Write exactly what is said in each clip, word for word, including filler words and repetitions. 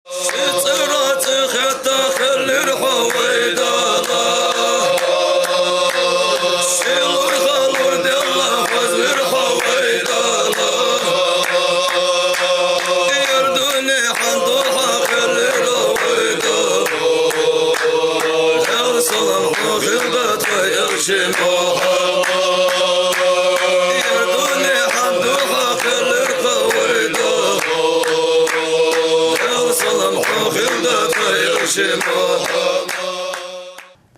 Ший цӀерах цӀи хетта хилар хьо, вай Дала. Ший лургах лур делла хозар хьо, вай Дала. Ер дунен хьа духьа хилар, вай Дала. Даьла салам хьона хилда тха элча Мухьаммад. Ер дунен хьа духьа хилар хьо, вай Дала. Даьла салам хьона хилда тха элча Мухьаммад.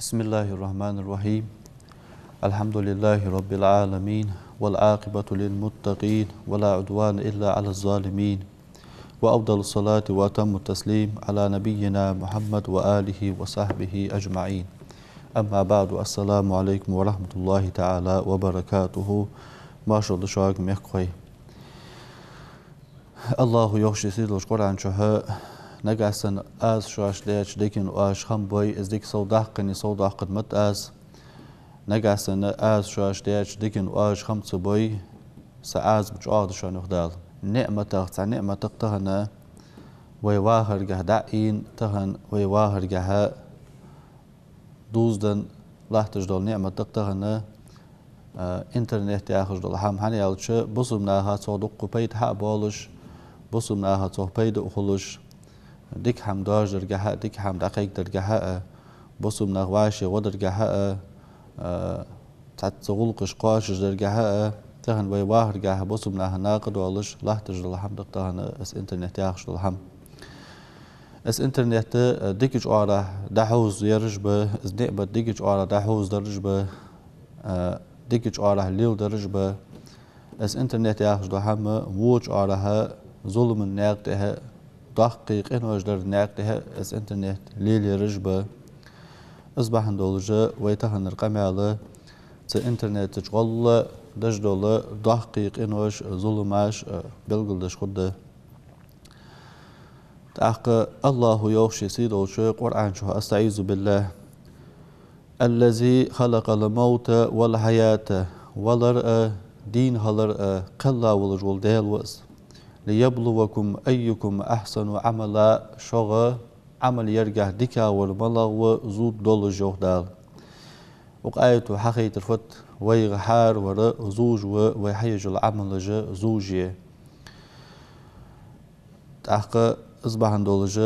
بسم الله الرحمن الرحيم. الحمد لله رب العالمين، والعاقبة للمتقين، ولا عدوان إلا على الظالمين، وأفضل الصلاة وأتم التسليم على نبينا محمد وآله وصحبه أجمعين. أما بعد، السلام عليكم ورحمة الله تعالى وبركاته. Моаршал да шуга, мехкахой. АллахӀа йоах ший сийдолча Къуръан чу: «Нагахьа санна аз шоашта даьча дикан оаш хам бой, из дика сов даккхани сов доаккхаргда-м аз. Нагахьа санна аз шоашта даьча дикан оаш хам ца бой, са Ӏазап чӀоагӀа да шоана», — йоах Дала. НиӀматех цхьа ниӀмат да-кх тахан вай вахаргахьа дӀаийна, тахан вай вахаргахьа дувзаденна латташ дола ниӀмат да-кх тахан, а, интернет яхаш дола хӀама. ХӀана аьлча, бусалба наха цох дуккха пайда хьа а болаш, бусалба наха цох пайда а хулаш, дика хӀама доажадаргахьа а, дика хӀама дӀакхайкадаргахьа а, бусалба нах вӀаши гӀодаргахьа а, а, цхьацца гӀулакхаш кхоачашдаргахьа а, тахан вай вахаргахьа бусалба наха накъадоалаш латташ дола хӀама да-кх тахан из интернет яхаш дола хӀама. Из интернет, э, дикача оагӀорахьа дӀахьовзараш ба, из ниӀмат дикача оагӀорахьа дӀахьовзадараш ба, э, дикача оагӀорахьа леладараш ба. Из интернет яхаш дола хӀама воча оагӀорахьа зуламий наькъа тӀа, доккхий къинош дара наькъа тӀа из интернет лелаераш ба. Из бахьан долаш вай таханара къамаьл цу интернета чу гӀолла деш дола доккхий къинош, зуламаш, э, белгалдеш хургда. ТӀаккха АллахӀа йоах ший сийдолча Къуръан чу: أستعيذ بالله. الذي خلق الموت والحياة. Валар а, дийна хилар а кхелла волаш вола Даьла ва из. ليبلوكم أيكم أحسن عملا. Шуга Ӏамал яргахьа дикагӀвар малагӀа ва зувргдолаш, йоах Дала. Укх аято хьахайтар фуд? Вайга хӀаравар зувш ва вай хьаеш йола Ӏамалаш зувш я. ТӀаккха из бахьан долаш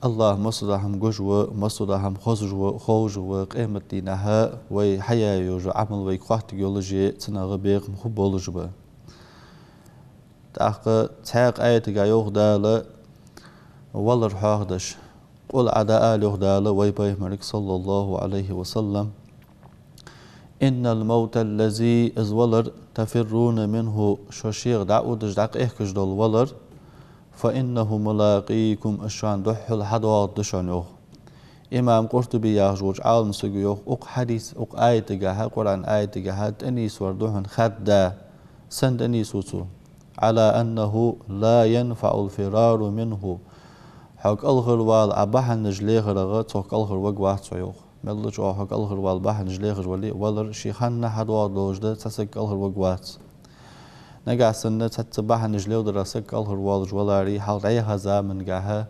АллахӀ массадола хӀама гуш ва, массадола хӀама хозаш ва, ховш ва, къематдийнахьа вай хьаяь йола Ӏамал вайга хоаттаргйолаш я, цунах бекхам хургболаш ба. ТӀаккха цхьаькха аятагахьа йоах Дала валар хьоахадеш. Къул, Ӏа дӀаала, йоах Дала вай пайхамарга, صلى الله عليه وسلم: إن الموت الذي, из валар, تفرون منه, шо шийх дӀаудаш, дӀакъехкаш дола валар, فإنه ملاقيكم, из шоана духхьал хьадоагӀаргда шоана, йоах. Имам Къуртуби яхаш волча Ӏалам саго йоах, укх хьадис, укх аятагахьа, Къуръан аятагахьа тӀанийсвар да хьона хадда. Сенна тӀанийсву цо? على أنه لا ينفع الفرار منه. Хьо кӀалхарвала Ӏа бахьанаш лехарах цох кӀалхарваргвац хьо, йоах. Мел чӀоагӀа хьо кӀалхарвала бахьанаш лехаш вале а, валар ше ханна хьадоагӀаргдолаш да, цхьа саг кӀалхарваргвац. Нагахьа санна цхьацца бахьанаш леладарах саг кӀалхарвоалаш валаре, хьалха дӀаяхача замангахьа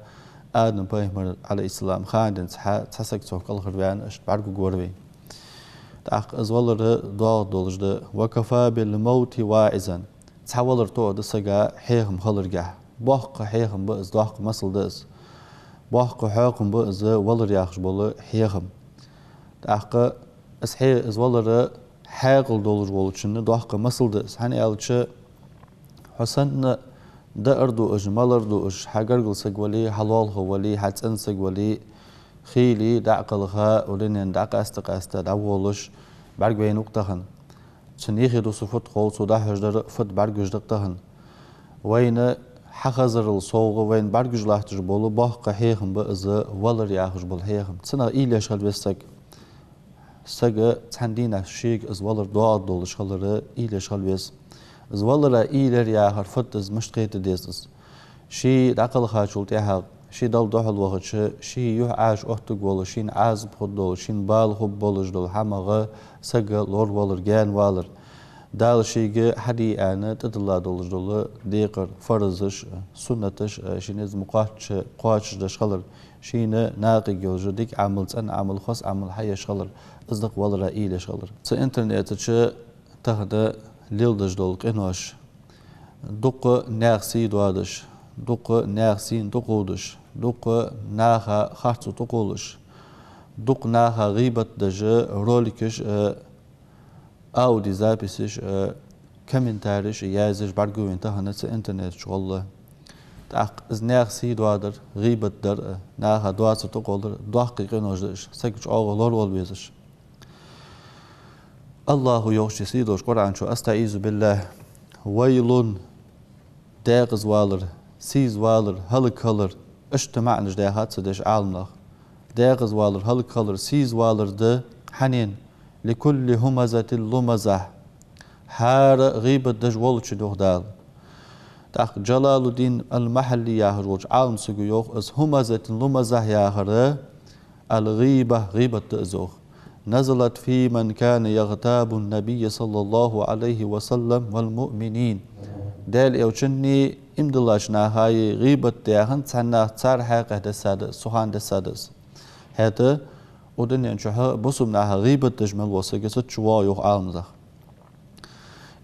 Адам пайхамар, عليه السلام, хана денз хьа цхьа саг цох кӀалхарваьнна, иштта бӀаргагургвар вай. ТӀаккха из валар доагӀаргдолаш да. وكفى بالموت واعظا. Цхьа валар тоъа да сага хьехам хиларгахьа. Боккха хьехам ба из, доккха масал да из. Боккха хьехам ба из, валар яхаш бола хьехам. ТӀаккха из хье-, из валар хьаькъал долаш волчунна доккха масал да из. ХӀана аьлча, хьо санна даар дуаш, малар дуаш, хьа гаргара саг вале, хьа лоалахо вале, хьа цӀена саг вале, хийла дӀа а кхелха, улинен дӀакъаьста-къаьста дӀаволаш бӀаргавайна ва-кх тахан. Цун юхе дусар фуд хов, цо дӀахьош дар фуд бӀаргагуш да-кх тахан. Вайна хьахазарал совгӀа, вайна бӀаргагуш латташ бола боккха хьехам ба из, валар яхаш бола хьехам. Цунах уйла еш хила веза саг. Сага цхьан дийнахьа шийга из валар доагӀаргдолаш хилар уйла еш хила веза. Из валара уйла яр яхар фуд, из мишта кхета деза из? Ше дӀакхелхачул тӀехьагӀа, ше Далла духьал вахача, ший юхь Ӏаьша оттаргвола, шийна Ӏазап хургдола, шийна бала хургболаш дола хӀамах саг лоравалар, гаьнавалар. Дала шийга хьаде аьнна тӀадилла долаш дола декхар, фарзаш а, суннаташ а шийна из ма кхоачча кхоачашдеш хилар, шийна накъиг йолаш дика Ӏамал, цӀена Ӏамал, хоза Ӏамал хьаеш хилар, из дакъа валара уйла еш хилар. Цу интернета чу тахан леладеш дола къинош, дукха наьха сий доадеш, дукха наьха сийна тӀакхувдаш, дукха наха харцо тӀакхоллаш, дукха наха гӀийбат деш роликаш а, аудиозаписаш а, комментареш а язъеш бӀаргагу вайна тахан цу интернета чу гӀолла. ТӀаккха из наьха сий доадар, гӀийбат дар а, наха доацар тӀакхоллар доккхий къинош да уж, саг чӀоагӀа лоравала везаш. АллахӀа йоах ший сийдолча Къуръан чу: أستعيذ بالله. ويل, декъаза валар, сийза валар, хӀалакхилар, иштта маӀанаш даьхад цу деша Ӏаламнаха. Декъаза валар, хӀалакхилар, сийза валар да хьанна? لكل همزة لمزة. ХӀара гӀийбат деш волчунна, йоах Дала. ТӀаккха Джалалуддин ал-Махьалли яхаш волча Ӏаламсаго йоах, из همزة لمزة яхар الغيبة, гӀийбат да из, йоах. نزلت في من كان يغتاب النبي صلى الله عليه وسلم والمؤمنين. Даьла Элчаннеи иман диллача нахаи гӀийбат даь хинна цхьан наха, цар хьакъехьа дессад из, цу хана дессад из. ХӀаьта укх дунен чухь бусалба наха гӀийбат деш мел вола саг цу чу воагӀа, йоах Ӏаламнаха.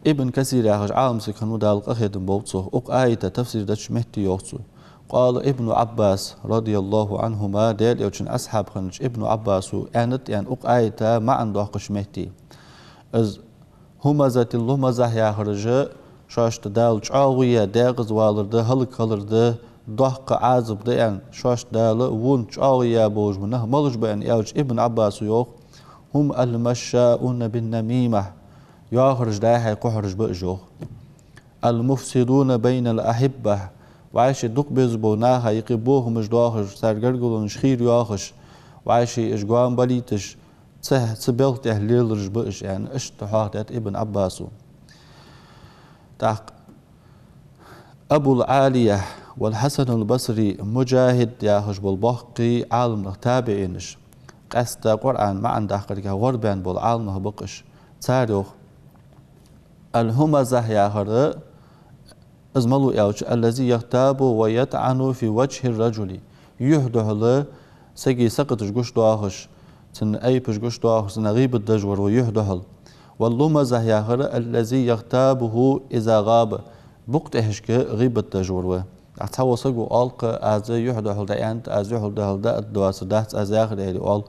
Ибн Касир яхаш Ӏаламсаг хиннав, Дала къахетам болба цох, укх аята тафсир деча метте йоах цо: قال ابن عباس رضي الله عنهما, Даьла Элчан асхьаб хиннача Ибн Ӏаббаса аьннад аьнна укх аята маӀан доаккхача метте. Из همزة لمزة яхараш шоашта Дала чӀоагӀо яь декъаза валар да, хӀалакхилар да, доккха Ӏазап да аьнна шоашта Дала вон чӀоагӀо яь болаш бола нах малаш ба аьнна аьлча, Ибн Ӏаббаса йоах: هم المشاؤون بالنميمة. Йоахараш дӀай-хьай кхухьараш ба уж, йоах. المفسدون بين الأحبة. ВӀаши дукха безаш бола наха юкъе бохамаш доахаш, цар гаргалонаш хийра йоахаш, вӀаши уж гоама балийташ, цу, цу белха тӀа лелараш ба уж, аьнна, иштта хьоахадаьд Ибн Ӏаббаса. ТӀаккха Абул-Ӏалия вал Хьасан ал-Басри, МуджахӀид яхаш бола боккхий Ӏаламнах, табиӀинаш, къаьстта Къуръан маӀан даккхарга гӀорбаьнна бола Ӏаламнах ба-кх уж. Цар йоах: الهمزة яхар, из малув аьлча, الذي يغتاب ويطعن في وجه الرجل. Юхь духьала сага сакхаташ гучадоахаш, цун айпаш гучадоахаш, цунна гӀийбат деш вар ва юхь духьала. واللمزة яхар الذي يغتابه إذا غاب. Букъ тӀехьашка гӀийбат деш вар ва. Цхьавола саго оал-кх: аз юхь духьала дӀааьннад, аз юхь духьала дӀаоалаш дац, аз яхар аьле оал.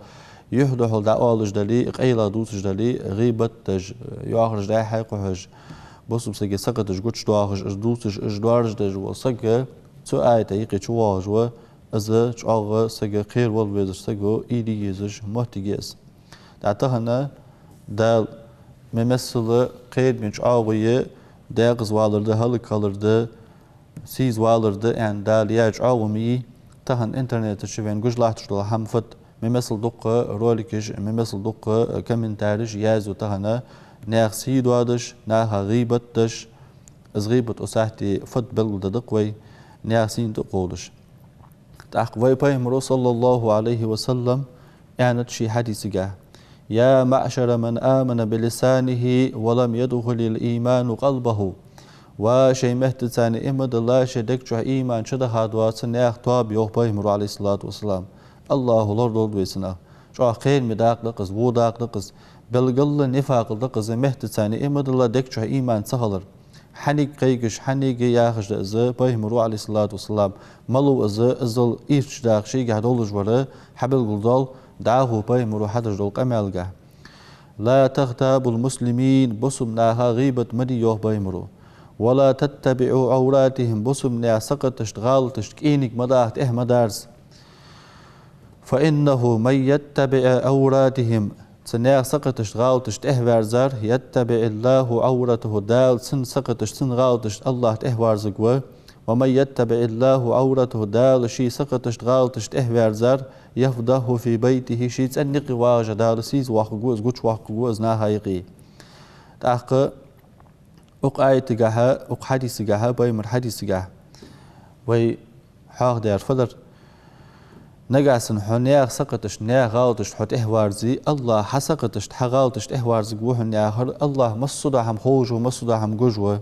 Юхь духьала дӀаоалаш дале, къайлагӀа дувцаш дале, гӀийбат деш, йоахараш дӀай-хьай кхухьаш, бусалба сага сакхаташ гучадоахаш, уж дувцаш, уж доаржадеш вола саг цу аята юкъе чувоагӀаш ва, из чӀоагӀа саг кхеравала везаш, саго уйла е езаш моттиг я из. ТӀаккха тахан Дала мел массане кхераме, чӀоагӀо яь, декъаза валар да, хӀалакхилар да, сийза валар да аьнна Дала яь чӀоагӀо ма йий. Тахан интернета чу вайна гуш латташ дола хӀама фуд? Мел массане дукха роликаш, мел массане дукха комментареш язъю тахан, наьха сий доадеш, наха гӀийбат деш. Из гӀийбат укх сахьте фуд белгалдергда-кх вай, наьха сийна тӀакхувдаш. ТӀаккха вай Пайхамаро, صلى الله عليه وسلم, аьннад ший хьадисагахь: يا معشر من آمن بلسانه ولم يدخل الإيمان قلبه. Ва шоай меттаца иман дилла, шоай дег чу иман чудахьа доаца наьха тоаба, йоах Пайхамаро, عليه الصلاة والسلام. АллахӀа лорадолда вай цу наха. ЧӀоагӀа кхераме дакъа да-кх из, во дакъа да-кх из. Белггала нифакъал да-кх из, меттаца иман дилла, дег чу иман ца хилар. Хьанга кхайкаш, хьанга яхаш да из Пайхамаро, عليه الصلاة والسلام? Малув из, иззал ирча дакъа шийгахь долаш вар? Хьабелгалдоал дӀахо Пайхамаро хьадеш долча къамаьлагахь: لا تغتابوا المسلمين, бусалба наха гӀийбат ма де, йоах Пайхамаро. ولا تتبعوا عوراتهم, бусалба наьха сакхаташта, гӀалаташта кӀаьнк ма даха, тӀехьа ма дарза. فإنه من يتبع عوراتهم, цу наьха сакхаташта, гӀалаташта тӀехьа ваьрзар, يتبع الله عورته, Дала цун сакхаташта, цун гӀалаташта АллахӀ тӀехьа варзаргва. ومن يتبع الله عورته, Дала ший сакхаташта, гӀалаташта тӀехьа ваьрзар, يفضحه في بيته, ший цӀен юкъе вагӀаш Дала сийза воаккхаргва из, гучавоаккхаргва из наха юкъе. ТӀаккха укх аятагахьа, укх хьадисагахьа, Пайхамара хьадисагахьа вай хьоахадаьр фу дар? Нагахь санна хьо наьха сакхаташта, наьха гӀалаташта хьо тӀехьаварзе, АллахӀа хьа сакхаташта, хьа гӀалаташта тӀехьаварзаргва хьона яхар, АллахӀ массадола хӀама ховш ва, массадола хӀама гуш ва.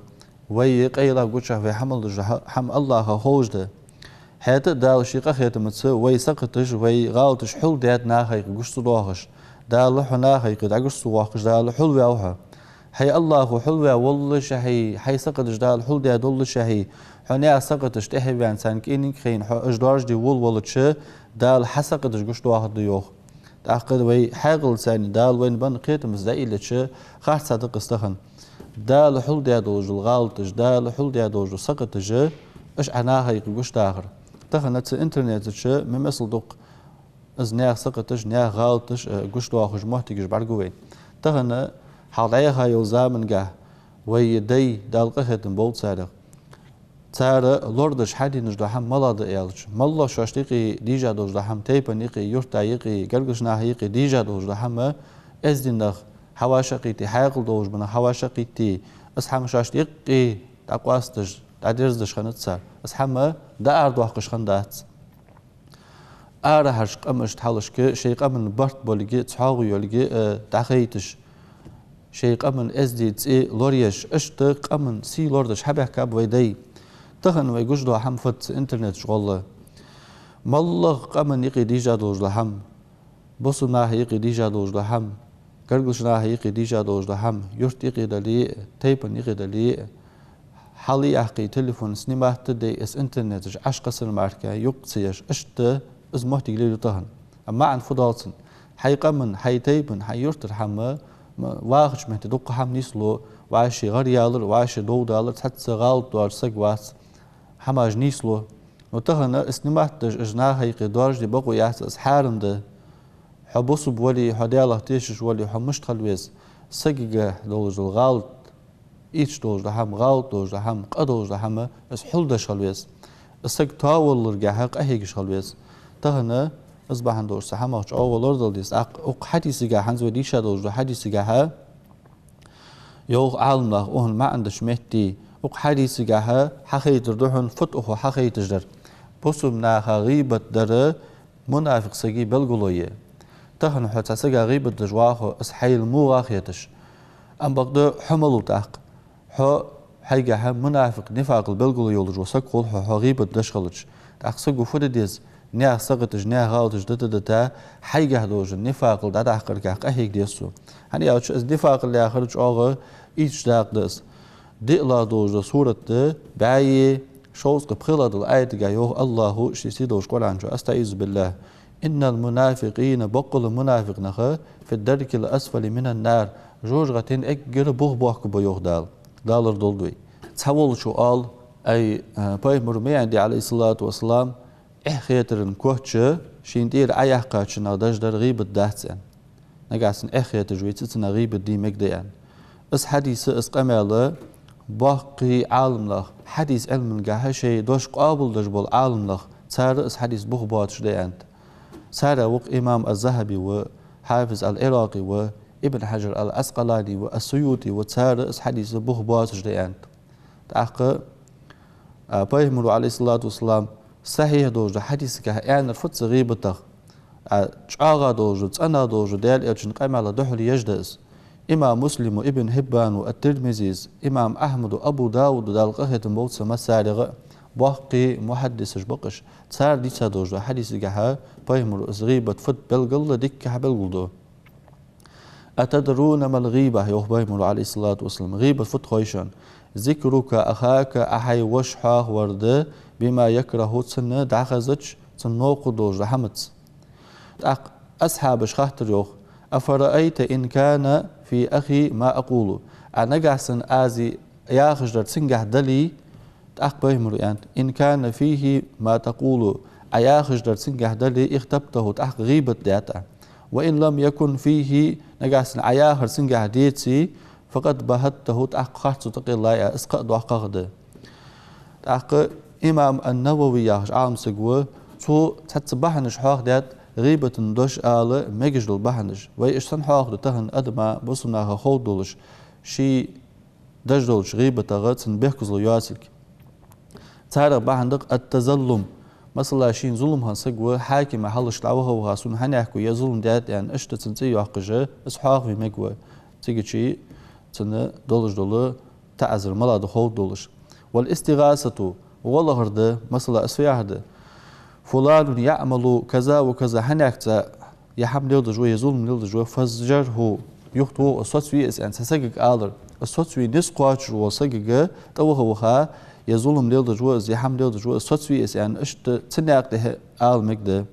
Вай къайлагӀа гучахь вай хӀама луш, хӀа-, хӀама АллахӀа ховш да. ХӀаьта а Дала ший къахетамца вай сакхаташ, вай гӀалаташ хьулдаьд наха юкъе гуш ца доахаш. Дала хьо наха юкъе дӀагуш ца воаккхаш, Дала хьулваьв хьо. Хьай АллахӀо хьулваь воллашехь, хьай сакхаташ Дала хьулдаь доллашехь, хьо наьха сакхаташта тӀехьаваьнна, царна кӀаьнк хинна, хьо уж доаржаде волавелча, Дала хьа сакхаташ гуш доахаргда йоах. ТӀаккха вай хьаькъалца Дала вайна бенна кхетамца дӀаиллача, харцахьа да-кх из тахан. Дала хьулдаь долаш дола гӀалаташ, Дала хьулдаь долаш дола сакхаташ, уж Ӏа наха юкъе гуш дахар. Тахан цу интернета чу мел-масал дукха из наьха сакхаташ, наьха гӀалаташ, э, гуш доахаш моттигаш бӀаргагу вайна. Тахан хьалха дӀаяхача замангахь вай дай, Дала къахетам болба царех, цар лорадеш хьаденаш дола хӀама малагӀа да аьлча, моллагӀа шоашта юкъе дийша долаш дола хӀама, тайпан юкъе, юрта юкъе, гаргарча наха юкъе дийша долаш дола хӀама, эздий нах хьавӀашагӀкхийтте, хьаькъал долаш бола нах хьавӀашагӀкхийтте, из хӀама шоашта юкъе дӀакъоастадеш, дӀадерзадеш хиннад цар. Из хӀама дӀаарадоаккхаш хиннадац. Арахьарча къамашта хьалхашка шоай къаман барт болга, цхьоагӀо йолга, э, дӀахайташ, шоай къаман эздий, цӀи лораеш, иштта къаман сий лорадеш хьабаьхкаб вай дай. Тахан вай гуш дола хӀама фуд цу интернета чу гӀолла? МоллагӀа къаман юкъе дийша долаш дола хӀама, бусалба наха юкъе дийша долаш дола хӀама, гаргарча наха юкъе дийша долаш дола хӀама, юрта юкъе дале а, тайпан юкъе дале а, хьалъяьккхе телефон, снимать де, из интернета чу Ӏокхассар мара юкъ ца еш, иштта из моттиг лелаю тахан. Амма маӀан фу да цун? Хьай къаман, хьай тайпан, хьай юртара хӀама, м-, вахача метте дукха хӀама нийслу, вӀаший гӀаръялар, вӀаший дов далар, цхьацца гӀалат доацаш саг вац, хӀамаш нийслу. Но тахан снимать деш, уж наха юкъе доаржаде бокъо яц, из хьарам да. Хьо бусалба вале, хьо Далах тешаш вале, хьо мишта хила веза? Сагагахь долаш дола гӀалат, ийрча долаш дола хӀама, гӀалат долаш дола хӀама, къа долаш дола хӀама, из хьулдеш хила веза. Из саг тоаваларгахьа къахьегаш хила веза. Тахан из бахьан долаш цу хӀамах чӀоагӀа лорадала деза. ТӀаккха укх хьадисагахь, хӀанз вай дийша долаш долча хьадисагахьа, йоах Ӏаламнаха укхун маӀан деча метте, укх хьадисагахьа хьахайтар да хьона, фуд укхо хьахайташ дар. Бусалба наха гӀийбат дар мунафикъ сага белгало я. Тахан хьо цхьан сага гӀийбат деш вагӀе, из хьайна муха хеташ? Амма бакъда хьо малув тӀаккха? Хьо хьайгахьа мунафикъ, нифакъал белгало йолаш вола саг хул хьо, хьо гӀийбат деш хилча. ТӀаккха саго фу де деза? Наьха сакхаташ, наьха гӀалаташ дита-дита, хьайгахь долча нифакъал дӀадаккхаргахьа къахьега деза цо. ХӀана аьлча из нифакъал яхар чӀоагӀа ийрча дакъа да из. ДиълагӀа долаш дола сурат да, бӀаьи шовзткъеи пхелагӀа долча аятагахь йоах АллахӀо ший сийдолча Къуръан чу: أستعيذ بالله. إن المنافقين, боккъала мунафикъ нах, في الدرك الأسفل من النار, жожагӀатен эггара бух боахкаргба йоах Дала. Дала лорадолда вай. Цхьа волчо оал: ай, а, Пайхамаро ма аьннадий, عليه الصلاة والسلام, эхь хетаран коч шийна тӀера Ӏояьккхача нах деш дар гӀийбат дац, аьнна. Нагахь санна эхь хеташ веце, цунах гӀийбат де мегаш да, аьнна. Из хьадис, из къамаьл боккхий Ӏаламнах, хьадиса Ӏилмангахьа шоай дош къоабалдеш бола Ӏаламнах, цар из хьадис бух боацаш да аьннад. Царех ва-кх имам аз-Захаби ва, Хьафиз ал-Ӏиракъи ва, Ибн Хьаджар ал-Ӏаскъалани ва, ас-Суюти ва, цар из хьадис бух боацаш да аьннад. ТӀаккха, а, Пайхамаро, عليه الصلاة والسلام, сахьихь долаш дола хьадисагахьа аьннар фуд цу гӀийбатах? А, чӀоагӀа долаш дола, цӀена долаш дола Даьла Элчан къамаьла духьала еш да из. Имам Муслима, Ибн Хьиббана, ат-Тирмизис, имам Ахьмада, Абу Дауда, Дала къахетам болба царна массанега а, боккхий мухьаддисаш ба-кх уж. Цар дийца долаш дола хьадисагахьа Пайхамаро из гӀийбат фуд белгала дикка хьабелгалду. أتدرون ما الغيبة, йоах Пайхамаро, عليه الصلاة والسلام, гӀийбат фуд хой шоана? ذكرك أخاك, Ӏа хьай воша хьоахавар да, بما يكره, цунна дӀахезача, цунна новкъа долаш дола хӀамаца. ТӀаккха асхьабаша хаьттар йоах: أفرأيت إن كان في أخي ما أقول؟ Ӏа нагахь санна аз яхаш дар цунгахь дале, тӀаккха Пайхамаро аьннад: إن كان فيه ما تقول, Ӏа яхаш дар цунгахь дале, اغتبته, тӀаккха гӀийбат даьд Ӏа. وإن لم يكن فيه, нагахь санна Ӏа яхар цунгахь деце, فقد بهته, тӀаккха харцо тӀакхеллай Ӏа, из кхы а доккхагӀа да. ТӀаккха имам ан-Навави яхаш Ӏаламсаг ва, цо цхьацца бахьанаш хьоахадаьд, гӀийбата дош ала мегаш дола бахьанаш. Вай уж санна хьоахаду тахан адама, бусалба наха ховргдолаш, ший деш долча гӀийбатагӀа цунна бехказло йоацилга. Царех бахьан да-кх ат-тазаллум, Масала, шийна зулам хинна саг ва, хьакима хьалхашка дӀаваха-ваха, сона хьанехк ва, е зулам даьд аьнна, иштта цунна цӀи йоаккхаш, из хьоахаве мег ва. Цига чу цунна долаш дола таӀазар малагӀа да ховргдолаш. والاستغاثة, гӀо лахар да, масала, из фу яхар да: فلان يعمل كذا وكذا, хьанехк цхьа е хӀама леладеш ва, е зулам леладеш ва, فازجره, юхатоха из, соцаве из аьнна, цхьан сагага алар. Из соцаве низ кхоачаш вола сагага тӀаваха-ваха, е зулам леладеш ва из, е хӀама леладеш ва из, соцаве из аьнна, иштта цу наькъа тӀа ала мег да.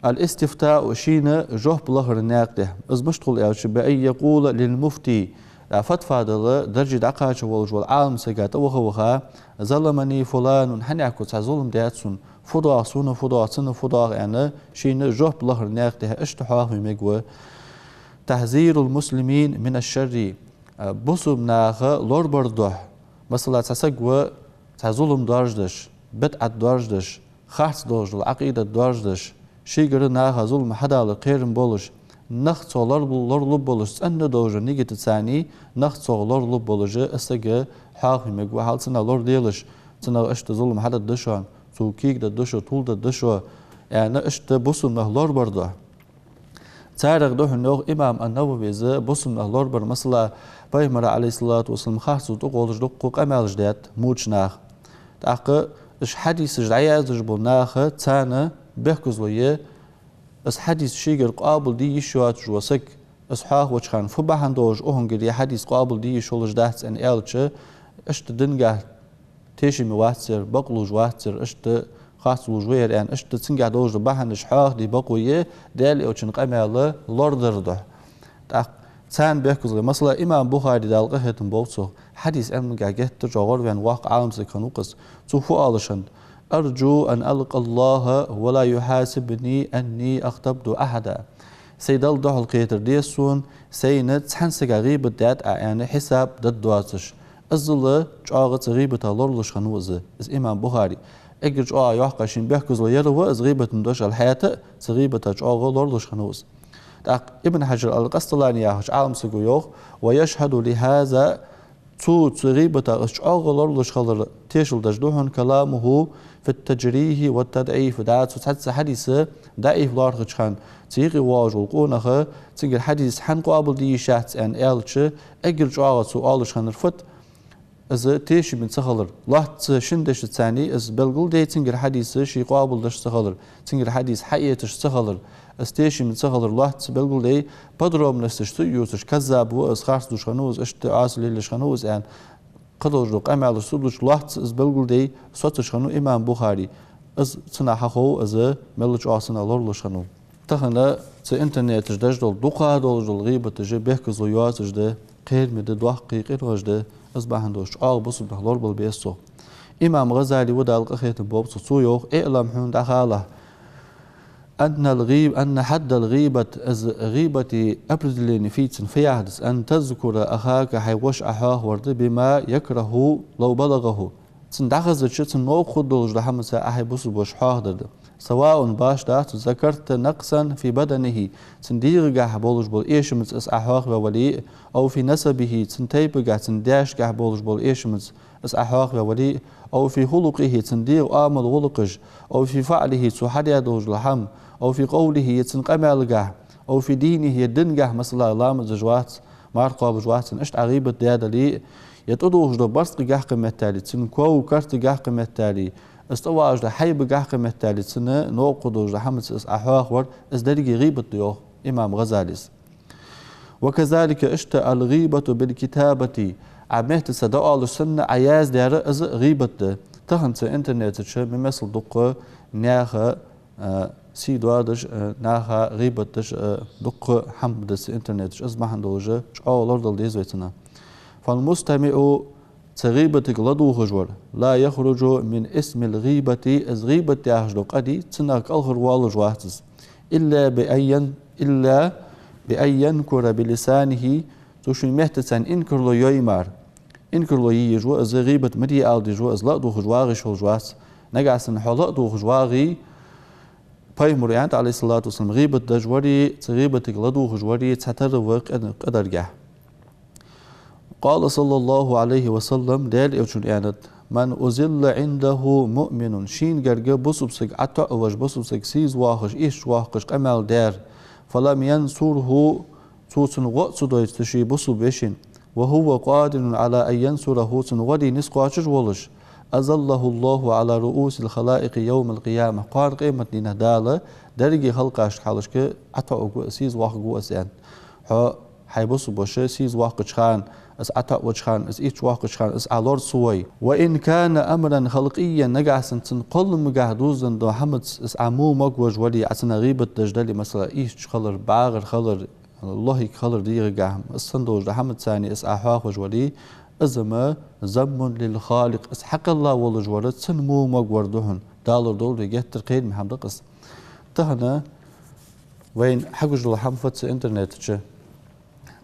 الاستفتاء, шийна жоп лахара наькъа тӀа. Из мишта хул аьлча: بأن يقول للمفتي, а, фатва дала дарже дӀакхача волаш вола Ӏалам сага тӀаваха-ваха: ظلمني فلان, хьанехк ва, цхьа зулам даьд сона, фу доагӀа сона, фу доагӀа цунна, фу доагӀа аьнна, шийна жоп лахара наькъа тӀа иштта хьоахаве мег ва. تحذير المسلمين من الشر, а, бусалба наха лорабара духьа. Масала, цхьа саг ва, цхьа зулам доаржадеш, бидӀат доаржадеш, харц долаш дола Ӏакъидат доаржадеш, шийгара наха зулам хьадалар кхерам болаш, нах цох лор-, лоралургболаш, цӀена долча нигатаца нах цох лоралургболаш, из саг хьоахаве мег ва, хьал цунах лораделаш, цунах иштта зулам хьадергда шоана, цо кегадергда шо, тувладергда шо, аьнна, иштта бусалба нах лорабара духьа. Царех да хьона, йоах имам ан-Нававис, бусалба нах лорабар, масала, Пайхамара, عليه الصلاة والسلام, харцо тӀакхоллаш дукха къамаьлаш даьд муча наха. ТӀаккха уж хьадисаш дӀаяздеш бола наха, царна бехказло я, из хьадис шийгара къоабалде йиш йоацаш вола саг, из хьоахавача хана фу бахьан долаш укхунгара е хьадис къоабалде йиш йолаш дац аьнна аьлча, иштта динагахьа тешаме вац ер, бакълувш вац ер, иштта харцлувш ва ер аьнна, иштта цунгахьа долаш дола бахьанаш хьоахаде бокъо я, Даьла Элчан къамаьл лорадара духьа. ТӀаккха царна бехказло я. Масала, имам Бухари, Дала къахетам болба цох, хьадис Ӏилмангахьа геттара чӀоагӀа гӀорваьнна воккха Ӏалам саг хиннав-кх из. Цо фу оалаш хиннад: أرجو أن ألقى الله ولا يحاسبني أني أغتبت أحدا. Сай Далла духьалкхетар деза сона, сайна цхьан сага гӀийбат даьд Ӏа аьнна хьисап дергдоацаш. Иззал чӀоагӀа цу гӀийбатах лоралуш хиннав из, из имам Бухари. Эггара чӀоагӀа йоккха шийна бехказло яр ва из гӀийбата дош аьлча, хӀаьта а цу гӀийбатах чӀоагӀа лоралуш хиннав из. ТӀаккха Ибн Хьаджар ал-Къасталани яхача Ӏалам саго йоах: ويشهد لهذا, цо цу гӀийбатах из чӀоагӀа лоралуш хилар тешал деш да хьона, كلامه في التجريح والتضعيف, да, цо цхьацца хьадис даӀиф лоархӀача хана, цу юкъе воагӀаш вола къонах, цунгара хьадис хӀана къоабалде йиш яц аьнна аьлча, эггара чӀоагӀа цо оалаш хиннар фуд, из тешаме ца хилар. Лоацца шин дешаца из белгалдой, цунгара хьадис ше къоабалдеш ца хилар, цунгара хьадис хьаэцаш ца хилар, из тешаме ца хилар лоацца белгалдой, подробносташ ца ювцаш, каззаб ва из, харцлуш хиннав из, иштта Ӏоса лелаш хиннав из аьнна, кхыдолаш дола къамаьлаш ца дувцаш, лоацца из белгалдой, соцаш хиннав имам Бухари. Из цунах хьахов, из мел чӀоагӀа цунах лоралуш хиннав. Тахан цу интернетаца деш дола, дукха долаш дола гӀийбаташ бехказло йоацаш да, кхераме да, доккхий къинхьаш да, из бахьан долаш чӀоагӀа бусалба нах лорабала беза цох. Имам ГӀазали ва, Дала къахетам болба цох, цо йоах: اعلم, хьона дӀахалахь, أن الغيب-، أن حد الغيبة, из гӀийбата определени фу я цун, фу яхар да из: أن تذكر أخاك, хьай воша Ӏа хьоахавар да, بما يكره لو بلغه, цунна дӀахазача, цунна новкъа хургдолаш дола хӀамаца Ӏа хьай бусалба воша хьоахадар да. سواء, башха дац, ذكرت نقصا في بدنه, цун дегӀагахьа болаш бола эшамца из Ӏа хьоахаваь вале а, أو في نسبه, цун тайпагахьа, цун даьшкахьа болаш бола эшамца из Ӏа хьоахаваь вале а, أو في خلقه, цун дегӀа оамал, гӀулакхаш, أو في فعله, цо хьадаь долаш дола хӀама, أو في قوله, е цун къамаьлагахьа, أو في دينه, е динагахьа, масала, ламаз деш вац, марха кхоабаш вац аьнна, иштта Ӏа гӀийбат даь дале а, е тӀадувхаш дола барзкъагахьа кхы меттел, цун ков-карта гахьа кхы меттел, из тӀавоагӀаш дола хьайбагахьа кхы меттел, цунна новкъа хургдолаш дола хӀамаца из Ӏа хьоахавар, из деррига гӀийбат да, йоах имам ГӀазалис. وكذلك, иштта, الغيبة بالكتابة, Ӏа меттаца дӀаоалаш санна Ӏа яздаьр, из гӀийбат да. Тахан цу интернета чу мел-масал дукха наьха, а, сий доадеш, а, наха гӀийбат деш, а, дукха хӀама да цу интернета чу, из бахьан долаш чӀоагӀа лорадала деза вай цунах. فالمستمع, цу гӀийбатага ладувгӀаш вар, لا يخرج من اسم الغيبة, из гӀийбат яхаш дола къа дий, цунах кӀалхарвоалаш вац из. إلا بأن ين-، إلا بأن ينكر بلسانه, цо ший меттаца инкарло йой мара. Инкарло е езаш ва из, гӀийбат ма де ала дезаш ва из, ла а дувгӀаш вагӀаш волаш вац. Нагахьа санна хьо ла а дувгӀаш вагӀе, Пайхамара аьннад, عليه الصلاة والسلام, гӀийбат деш вари, цу гӀийбатага ладувгӀаш вари цхьатарра ва къа-, къа даргахьа. قال صلى الله عليه وسلم, Даьла Элчано аьннад: من أذل عنده مؤمن, шийна гарга бусалба саг Ӏатоавеш, бусалба саг сийсаз воаккхаш, ийрча воаккхаш къамаьл даьр, فلم ينصره, цо цунна гӀо а ца дойта цу ший бусалба вешийна, وهو قادر على أن ينصره, цунна гӀо де низ кхоачаш волаш, أذله الله على رؤوس الخلائق يوم القيامة, кхоана къематдийнахьа Дала деррига халкъашка хьалхашка Ӏатоаваргва, сийсаз воаккхаргва из, аьнна. Хьо хьай бусалба воша сийсаз воаккхача хана, из Ӏатоавача хана, из ийрча воаккхача хана, из Ӏа лорда ца вой. وإن كان أمرا خلقيا, нагахьа санна цун кхолламагахьа дувзаденна дола хӀамаца из Ӏа во могаш вале, Ӏа цунах гӀийбат деш дале, масала, ийрча хилар, багӀар хилар, лохиг хилар дегӀагахьа, из санна долаш дола хӀамаца цунна из Ӏа хьоахавеш вале, из-м ذم للخالق, из хьакхелла волаш вар, цунна во могавар да хьона, Далла лорадолаш геттара кхераме хӀама да-кх из. Тахан вайна хьагуш дола хӀама фу да интернета чу?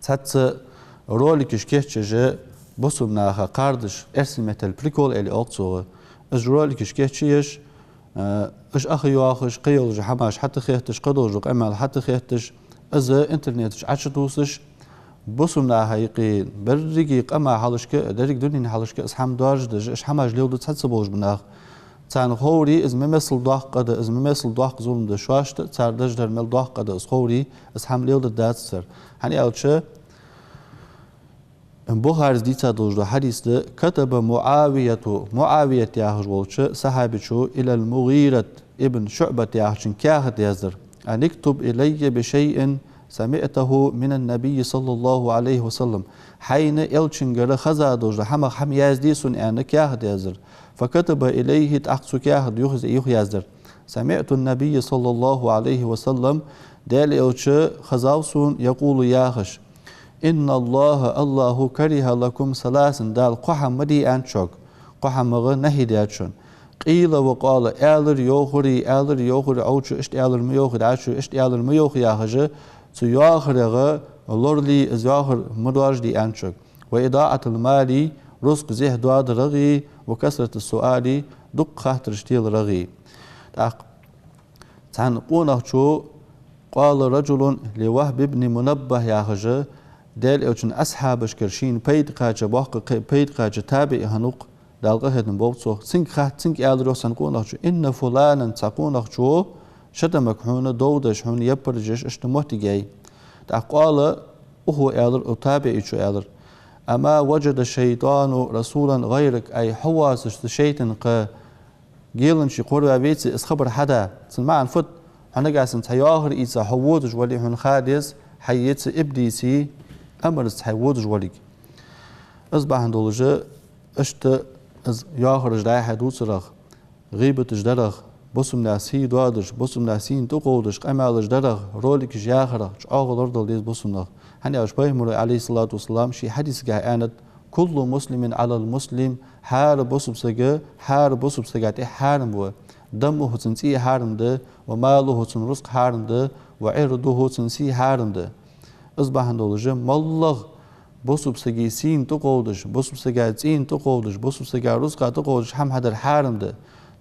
Цхьацца роликаш кийчъеш, бусалба наха кхардаш, эрсий меттала прикол аьле оал цох. Уж роликаш кийчъеш, э, уж ах йоахаш, кхыйолча хӀамаш хьатӀахетташ, кхыдолча къамаьл хьатӀахетташ, из интернета чу Ӏочудувцаш, бусалба наха юкъе, беррига къаман хьалхашка, деррига дунен хьалхашка из хӀама доаржадеш, уж хӀамаш леладу цхьацца болаш бола нах. Царна ховре, из мел-мел доккха къа да, из мел-мел доккха зулам да шоашта, цар деш дар мел доккха къа да, из ховре, из хӀама леладергдац цар. ХӀана аьлча, Бухарес дийца долаш дола хьадис да: كتب معاوية, МуӀавият яхаш волча сахьабечо, إلى المغيرة بن شعبة яхачунга каьхат яздаьр: أن اكتب إلي بشيء سمعته من النبي صلى الله عليه وسلم. Хьайна элчангара хеза долаш дола хӀамах хӀама язде сона, аьнна, каьхат яздаьр. فكتب إليه, тӀаккха цу каьхата юха, юха яздаьр: سمعت النبي صلى الله عليه وسلم, Даьла элча хезав сона, يقول, яхаш: إن الله, الله كره لكم ثلاثا, Дала кхо хӀама ма де аьннад шуга, кхо хӀамах нахьи даьд шоана. قيل وقال, аьлар, йоахар, аьлар, йоахар, Ӏовчо иштта аьлар ма йоахий, Ӏачо иштта аьлар ма йоахий яхаш, цу йоахарех лорале, из йоахар ма доаржаде аьннад шуга. وإضاعة المال, рузкъа зехьа доадарах, وكثرة السؤال, дукха хаттараш теларах. ТӀаккха цхьан къонахчо, قال رجل لوهب بن منبه яхаш, Даьла элчан асхьабашкара шийна пайда кхаьча, боккха кхе-, пайда кхаьча табиӀи хиннав-кх, Дала къахетам болба цох. Цунга хат-, цунга аьлар йоах цхьан къонахчо: إن فلانا, цхьа къонахчо, شتمك, хьона дов деш, хьона яппараш еш, иштта моттиг яьй. ТӀаккха قال, укхо аьлар, укх табиӀечо аьлар: أما وجد الشيطان رسولا غيرك, ай, хьо воацаш цу шайтӀа кхы геланча кхораваь веций из хабар хьада? Цун маӀан фуд? Хьо нагахьа санна цхьа йоахар ийца хьо водаш вале, хьона ха деза хьай йица иблиса амарца хьо водаш вале. Из бахьан долаш, иштта из йоахараш дӀа-хьа дувцарах, гӀийбаташ дарах, бусалба наьха сий доадеш, бусалба наьха сийна тӀакховдаш къамаьлаш дарах, роликаш яхарах чӀоагӀа лорадала деза бусалба нах. ХӀана аьлча Пайхамара, عليه الصلاة والسلام, ший хьадисагахь аьннад: كل مسلم على المسلم, хӀара бусалба сага, хӀара бусалба сага тӀа хьарам ва: دمه, цун цӀий хьарам да, وماله, цун рузкъа хьарам да, وعرضه, цун сий хьарам да. Из бахьан долаш, моллагӀа бусалба сага сийна тӀакховдаш, бусалба сага цӀийна тӀакховдаш, бусалба сага рузкъа тӀакховдаш хӀама хьадар хьарам да.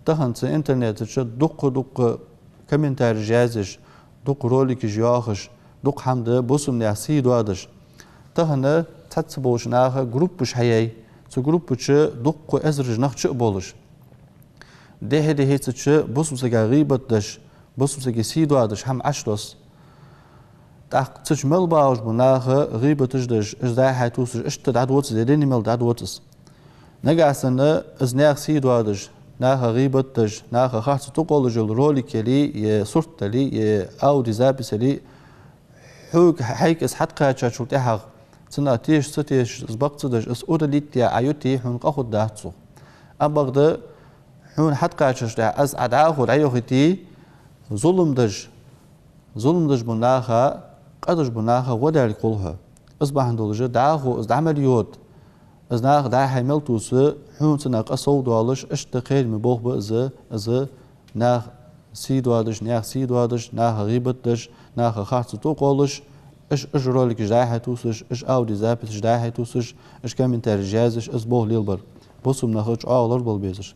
Тахан цу интернета чу дукха-дукха комментареш язъеш, дукха роликаш йоахаш, дукха хӀама да бусалба наьха сий доадеш. Тахан цхьацца болча наха группаш хьаяьй, цу группа чу дукха эзараш нах чу а болаш, дехьа-дехьа цу чу бусалба сага гӀийбат деш, бусалба сага сий доадеш хӀама Ӏочудосс. ТӀаккха цу чу мел багӀаш бола наха гӀийбаташ деш, из дӀа-хьа тувсаш, иштта дӀадоацаш, е дина мел дӀадоацаш. Нагахьа санна из наьха сий доадеш, наха гӀийбат деш, наха харцо тӀакхоллаш йола ролик яле, е сурт дале, е аудиозапись яле, хьога, хьайга из хьатӀакхаьчачул тӀехьагӀа, цунах тешаш, ца тешаш, из бакъ ца деш, из удалить яь Ӏа юте, хьона къа хургдац цох. Амма бакъда хьона хьатӀакхаьчачул тӀехьагӀа из Ӏа дӀахо дӀайохийте, зулам деш, зулам деш бола наха, къа деш бола наха гӀо даьлга хул хьо. Из бахьан долаш, дӀахо из дӀа мел йода, из наха дӀа-хьа мел тувса, хьона цунах къа совдоалаш, иштта кхераме болх ба из, из наьха сий доадеш, наьха сий доадеш, наха гӀийбат деш, наха харцо тӀакхоллаш, уж, уж роликаш дӀа-хьа тувсаш, уж аудиозаписаш дӀа-хьа тувсаш, уж комментареш язъеш, из болх лелабар. Бусалба нах чӀоагӀа лорабала безаш.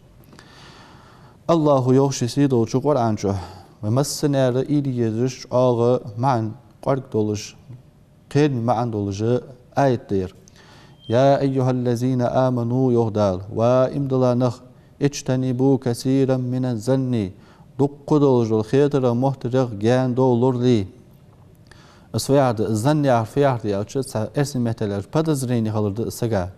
АллахӀа йоах ший сийдолча Къуръан чу: «Вай массане а уйла е езаш чӀоагӀа маӀан кӀоарга долаш, кхераме маӀан долаш аят да ер. يا أيها الذين آمنوا, йоах Дала, ва иман дилла нах, اجتنبوا كثيرا من الظن, дукха долаш дола хетарах, моттарах гаьна довла лорале. Из фу яхар да, из занн яхар фу яхар да аьлча, цхьа эрсий меттала аьлча, подозрени хилар да из сага.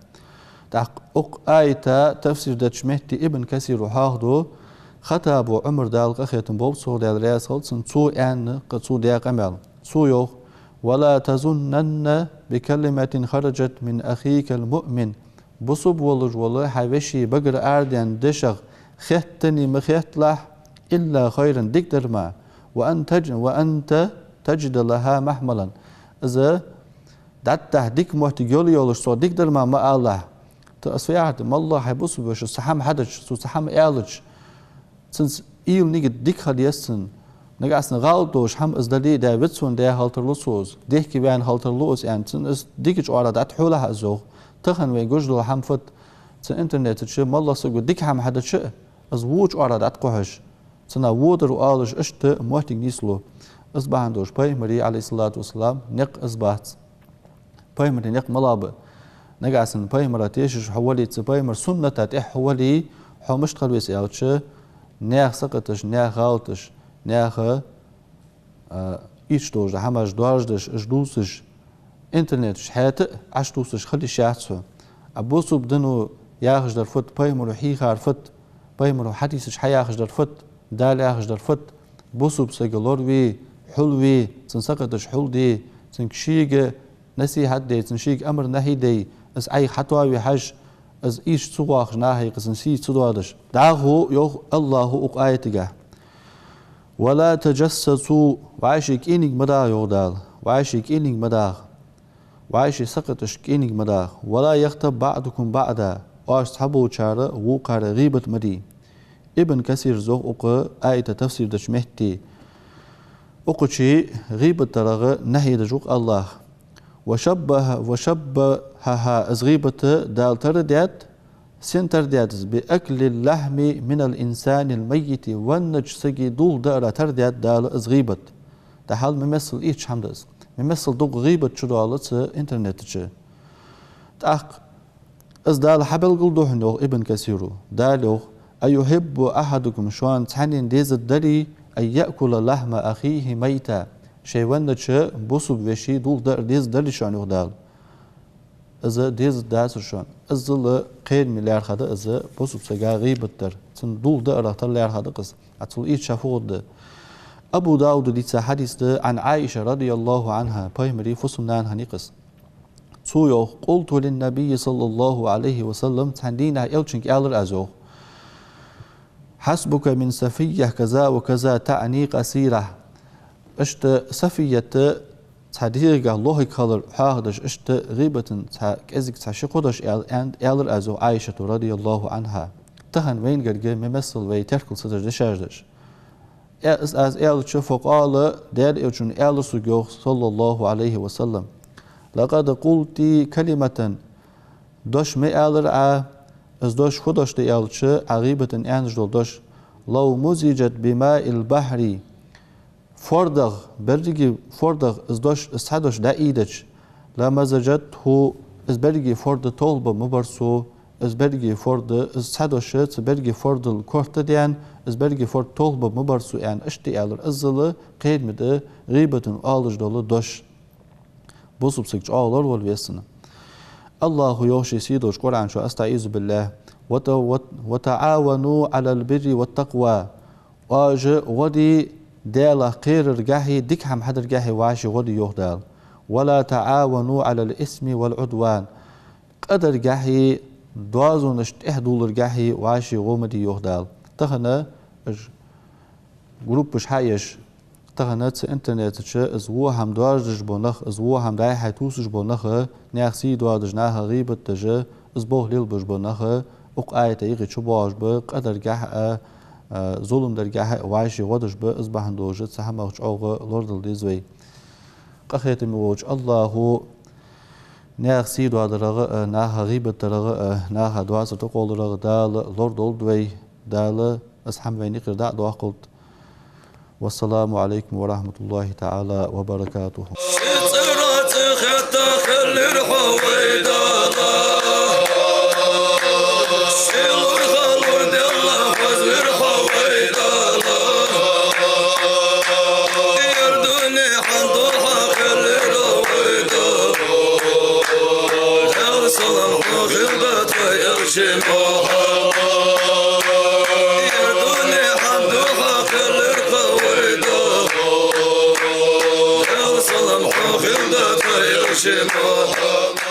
ТӀаккха укх аята тафсир деча метте Ибн Касира хьоахаду, Хаттаба Ӏумар, Дала къахетам болба цох, Даьла раьза хилва цунна, цо аьнна, кхы цо даь къамаьл. Цо йоах: ولا تظنن بكلمة خرجت من أخيك المؤمن, бусалба волаш вола хьа веший багара арадаьнна дешах хеттане ма хетталахь, إلا خيرا, дикадар мара, وأن تج-, وأن ت-, تجد لها محملا. Из дӀатӀадахьа дика моттиг йолаш йолаш, цох дикадар мара ма алалахь. ТӀаккха из фу яхар да, моллагӀа хьай бусалба вешас цхьа хӀама хьадича, цо цхьа хӀама аьлча, цунца уйла, нигат дика хила еза цун. Нагахьа санна гӀалат долаш хӀама из дале а, даь веза сона, даь хила тарлу цо из, дехке ваьнна хила тарлу из аьнна, цунна из дикача оагӀорахьа дӀатӀахьолахь из, йоах. Тахан вайна гуш дола хӀама фуд, цу интернета чу моллагӀа саго дика хӀама хьадича а, из воча оагӀорахьа дӀатӀакхухьаш, цунах водар оалаш, иштта моттиг нийслу. Из бахьан долаш Пайхамара, عليه الصلاة والسلام, никъ из бац. Пайхамара никъ малагӀа ба? Нагахьа санна Пайхамарах тешаш хьо вале, цу Пайхамара сунната тӀехьа хьо вале, хьо мишта хила веза аьлча, наьха сакхаташ, наьха гӀалаташ, наьха, а, ийрча долаш дола хӀамаш доаржадеш, уж дувцаш, интернета чу хьаьта а Ӏодувцаш хила йиш яц хьо. А бусалба дино яхаш дар фуд, Пайхамаро хьийхар фуд, Пайхамара хьадисаш хьаяхаш дар фуд, Дала яхаш дар фуд, бусалба сага лораве, хьулве, цун сакхаташ хьулде, цунга шийга насихьат де, цунна шийга амар-нахьи де, из Ӏайха хьатоаве хьажа, из ийрча ца воаккхаш, наха юкъе цун сий ца доадеш. ДӀахо йоах АллахӀа укх аятагахь: ولا تجسسوا, вӀаши кӀийлинг ма дагӀа, йоах Дала, вӀаши кӀийлинг ма дагӀа, вӀаши сакхаташка кӀийлинг ма дагӀа. ولا يغتب بعضكم بعضا, оаш цхьаболчар вокхар гӀийбат ма де. Ибн Касира йоах укх аята тафсир деча метте, укхаза гӀийбат дарах нахьи деш ва-кх АллахӀ. وشبه، وشبهها, из гӀийбат Дала тара даьд, сенна тара даьд из, بأكل اللحم من الإنسان الميت, веннача сага дулх даарах тара даьд Дала из гӀийбат. ДӀахо мел миссел ийрча хӀама да из. Мел миссел дукха гӀийбат чудоал цу интернета чу. ТӀаккха из Дала хьабелгалду хьона, йоах Ибн Касира. Дала йоах: أيحب أحدكم, шоана цхьаннена дезаргдарий, أن يأكل لحم أخيه ميتا, ший веннача бусалба веший дулх даар дезаргдарий шоана, йоах Дала. Из дезаргдацар шоана. Иззал кхераме лаьрхӀа да из бусалба сага гӀийбат дар, цун дулх даарах тара лаьрхӀа да-кх из. А цул ийрча фу хургда? Абу Дауда дийца хьадис да, عن عائشة رضي الله عنها, Пайхамара фусам-нана хиннай-кх из. Цо йоах: قلت للنبي صلى الله عليه وسلم, цхьан дийнахьа Элчанга аьлар аз, йоах: حسبك من صفية كذا وكذا, تعني قصيرة. Иштта Сафият цхьа дегӀагахьа лохаг хилар хьоахадеш, иштта гӀийбата цхьа кӀезига цхьа ши кхо дош аьл-, аьн-, аьлар аз, йоах Ӏайшата, رضي الله عنها. Тахан вайна гарга мел миссел вай теркал ца деш дешаш деш. Э, из аз аьлча, فقال, Даьла Элчано аьлар сога, йоах, صلى الله عليه وسلم: لقد قلت كلمة, дош ма аьлар Ӏа, из дош фу дош да аьлча, Ӏа гӀийбата аьнна дола дош: لو مزجت بماء البحر, фордах, беррига фордах из дош, из цхьа дош дӀаийдича, لمزجته, из беррига форд толхабе ма бар цо, из беррига форд, из цхьа дош цу беррига фордал корта даьнна, из беррига форд толхабе ма бар цо, аьнна, иштта аьлар. Иззал кхераме да гӀийбата оалаш дола дош. Бусалба саг чӀоагӀа лоравала веза цунна. АллахӀа йоах ший сийдолча Къуръана чу, أستعيذ بالله: وت-, وت-, وتعاونوا على البر والتقوى. Оаш гӀо де Даьлах кхераргахьеи дика хӀама хьадаргахьеи вӀаши гӀо де, йоах Дала. ولا تعاونوا على الإثم والعدوان. Къа даргахьеи, доазонашта тӀехьа дулларгахьеи вӀаши гӀо ма де, йоах Дала. Тахан уж группаш хьаеш, тахан цу интернета чу из во хӀама доаржадеш бола нах, из во хӀама дӀай-хьай тувсаш бола нах, наьха сий доадеш, наха гӀийбат деш, из болх лелабеш бола нах, укх аята юкъе чубоагӀаш ба, къа даргахьа а, а, зулам даргахьа а вӀаши гӀо деш ба, из бахьан долаш цу хӀамах чӀоагӀа лорадала деза вай. Къахетаме волча АллахӀа наьха сий доадарах а, наха гӀийбат дарах а, наха доацар тӀакхолларах а Дала лорадолда вай, Дала из хӀама вайна юкъера дӀа а доаккхалда. والسلام عليكم ورحمة الله تعالى وبركاته. Хетта хиллар хьо вай Дала, сийлур-халур денна хозавир хьо вай Дала. Ер дунен хьан духьа хиллар вай Дала, Даьла салам хьох хилда тха Элча Мухьаммад. Ер дунен хьан духьа хиллар вай Дала, Даьла салам хьох хилда тха Элча Мухьаммад.